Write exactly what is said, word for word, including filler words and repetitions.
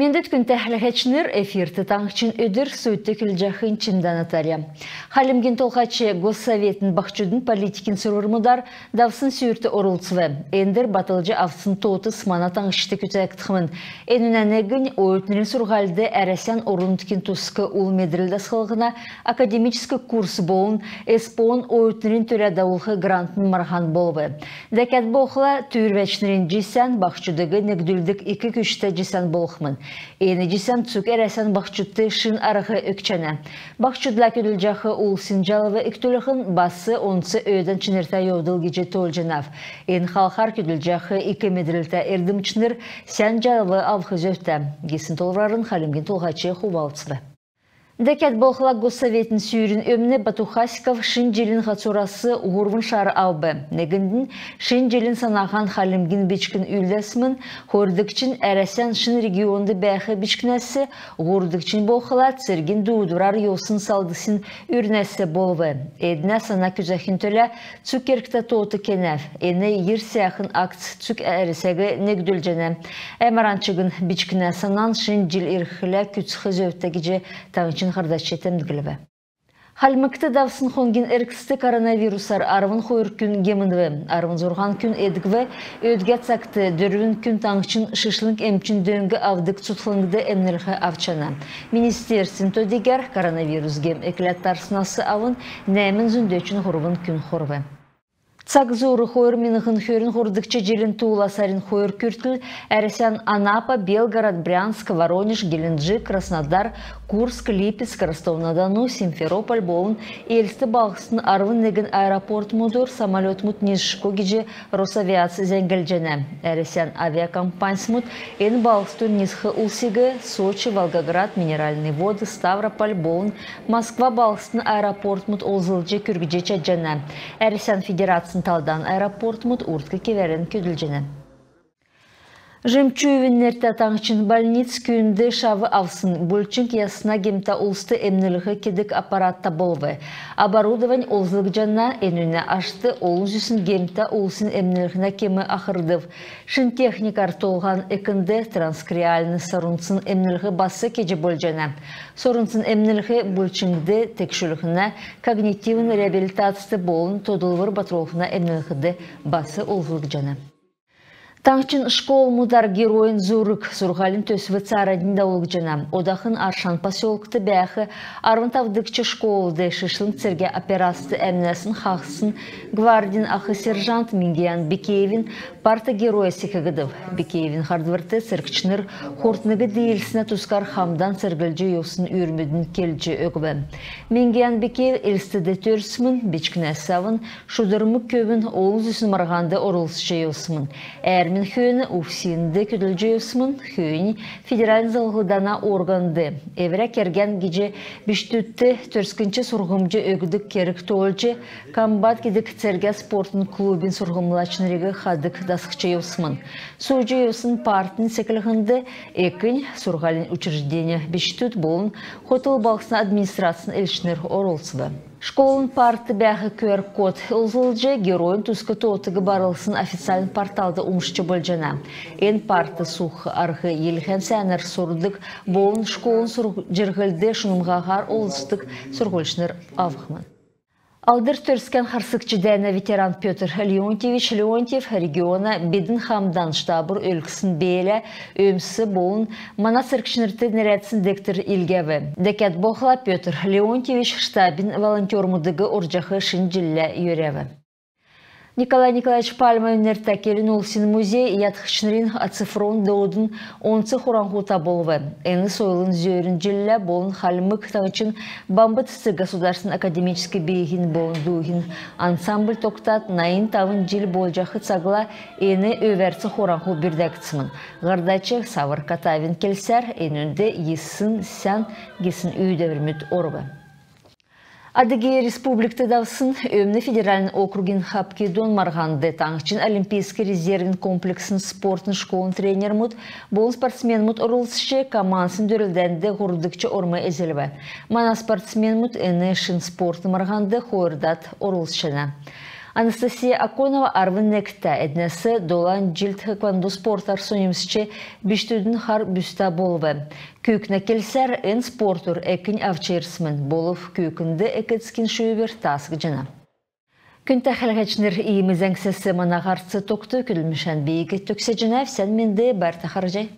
Эндү, күндтә хәләһәчнр, эфирт «Таңһчин өдр», студьд көдлҗәхнь Чимдә Наталья. Хальмгин Толһач Госсоветин баһчудын политикин сурврмудар давсн сүүрт орлцв. Эндр батлҗ авсн тоотс мана таңһчд күцәгдхмн. Энүнә негнь оютнрин сурһульд Әрәсән орн-нутгин туск ул медрл дасхлһна академическ курс болн СПО-н оютнрин төлә давулх грантын марһан болв. Дәкәд болхла, түүрвәчнрин җисән баһчудыг негдүлдг ик күчтә җисән болхмн. Эн җисән цуг Әрәсән баһчудт шин арһ өгчәнә. Баһчудла көдлҗәх улсин җалв икдүллһн бас онц өөдән чинртә йовдл гиҗ тоолҗанав. Эн халхар көдлҗәх ик медрлтә эрдмчнр сән җалв авх зөвтә гисн тоолврарн Хальмгин Толһач хувалцв. Дәкәд болхла, Госсоветин сүүрин өмн Бату Хасиков шин җилин һацурас һурвн шар авв. Негнднь шин җилин санаһан Хальмгин бичкн үүлдәсмн, хойрдгчнь Әрәсән шин регионд бәәх бичкнәс, һурвдгчнь болхла цергин дуудврар йовсн салдсин үрнәс болв. Эднә сана күцәхин төлә цуг кергтә тоот кенәв. Эн йир сәәхн акц цуг Әрәсәг негдүлҗәнә. Әмран чигн бичкнә санан шин җил ирхлә күцх зөвтә гиҗ таңһчин һардач темдглв. Хальмгт давсн хонгин эргцд коронавирусар арвн хойр күн гемнв, арвн зурһан күн эдгв. Өдгә цагт дөрвн күн таңһчин шишлң эмчин дөң авдг цутхлңд эмнлһ авчана. Министерствин то-дигәр коронавирус гем экләд тарснас авн нәәмн зун дөчн һурвн күн хорв. Цаг зуур хойр миңһн хөрн һурвдгч җилин туула сарин хойр күртл Әрәсән Анапа, Белгород, Брянск, Воронеж, Геленджик, Краснодар, Курск, Липецк, Ростов-на-Дону, Симферополь болн Элст балһсдын арвн негн аэропортмудур самолетмуд нисшго гиҗ Росавиац зәңглҗәнә. Әрәсән авиакомпаньсмуд эн балһсдур нисх улсиг Сочи, Волгоград, Минеральные Воды, Ставрополь болн Москва балһсдын аэропортмуд олзлҗ күргҗ чадҗана. Әрәсән Федерацин талдан аэропортмуд урдк кевәрн көдлҗәнә. Жемчуевин нертә таңһчин больниц күүнд шав авсн. Булчң ясна гемтә улст эмнлһ кедг аппаратта болв. Оборудовань олзлгдҗана, энүнә ашт олн зүсн гемтә улсин эмнлһнә кем ахрдв. Шин техникәр толһан экнд транскраниальн сорунцин эмнлһ бас кеҗ болҗана. Сорунцин эмнлһ булчңгд тегчүллһнә, когнитивн реабилитацд болн тодлвр батруллһна эмнлһд бас олзлгдҗана. Таңһчин школмудар Геройин зург сурһулин төсв цааранднь давулгдҗана. Одахн Аршан поселкд бәәх арвн тавдгч школд шишлң цергә операцд әмнәсн хаһцсн гвардин ах сержант Мингиян Бикеевин «Парта Героя» секгдв. Бикеевин һардврт цергчнр хортныг диилснә тускар хамдан церглҗ йовсн үүрмүдинь келҗ өгв. Мингиян Бикеев Элстд төрсмн. Бичкнәс авн шудрмг көвүн олн зүсн марһанд орлцҗ йовсмн. Әәрмин хөөн УФСИН-д көдлҗ йовсмн. Хөөннь федеральн залһлдана органд. Эврә кергән гиҗ бичкдүдт төрскнч сурһмҗ өгдг керг тоолҗ, «Комбат» гидг цергә-спортын клубин сурһмҗлачнриг хадг дасхҗ йовсмн. Сууҗ йовсн партин секлһнд экнь, сурһулин учрежденин бичкдүд болн хотл балһсна администрацин элчнр орлцв. Школын партд бәәх QR-код олзлҗ, Геройин туск тоотыг барлсн официальн порталд умшҗ болҗана. Эн партд сух арһ йилһән сәәнәр сурдг болн школын сурһуль-җирһлд шунмһаһар олзлдг сурһульчнр авхмн. Алдр Төрскән харсгч дәәнә ветеран Пётр Леонтьевич Леонтьев региона «Бидн хамдан» штабур өлгсн беелә өмс болн мана цергчнрт нерәдсн дегтр илгәв. Дәкәд болхла, Пётр Леонтьевич штабин волонтермудыг орҗах шин җиллә йөрәв. Николай Николаевич Пальмовин нертә келн улсин музей яһҗчнрин оцифровн дуудын онц хураңһута болв. Эн сойлын зөөрин җиллә болн Хальмг Таңһчин Бамб цецг государственн академическ бииһин болн дууһин ансамбль тогтад найн тавн җил болҗах цагла эн өвәрц хураңһу бүрдәгдсмн. Һардач Савр Катаевин келсәр, энүнд йисн сән гисн үүдәврмүд орв. Адыгей Республикт давсн Өмн федеральн округин «Хапкидон» марһанд таңһчин олимпийск резервин комплексн спортын школын тренермүд болн спортсменмүд орлцҗ, командсин дөрлдәнд һурвдгч орм эзлв. Мана спортсменмүд эн шин спортын марһанд хойрдад орлцҗана. Анастасия Аконова арвн негтә, эднәс долан җил тхэквондо спортар соньмсҗ, бичкдүдин хар бүстә болв. Күүкнә келсәр, эн спортур экнь авч ирсмн, болв күүкнд эк-эцкин шүүвр тасгдҗана. Күндтә хәләһәчнр, иим зәңгсәс мана һарц тогтв. Көдлмшән би төгсәҗәнәв. Сән менд, байрта харһий.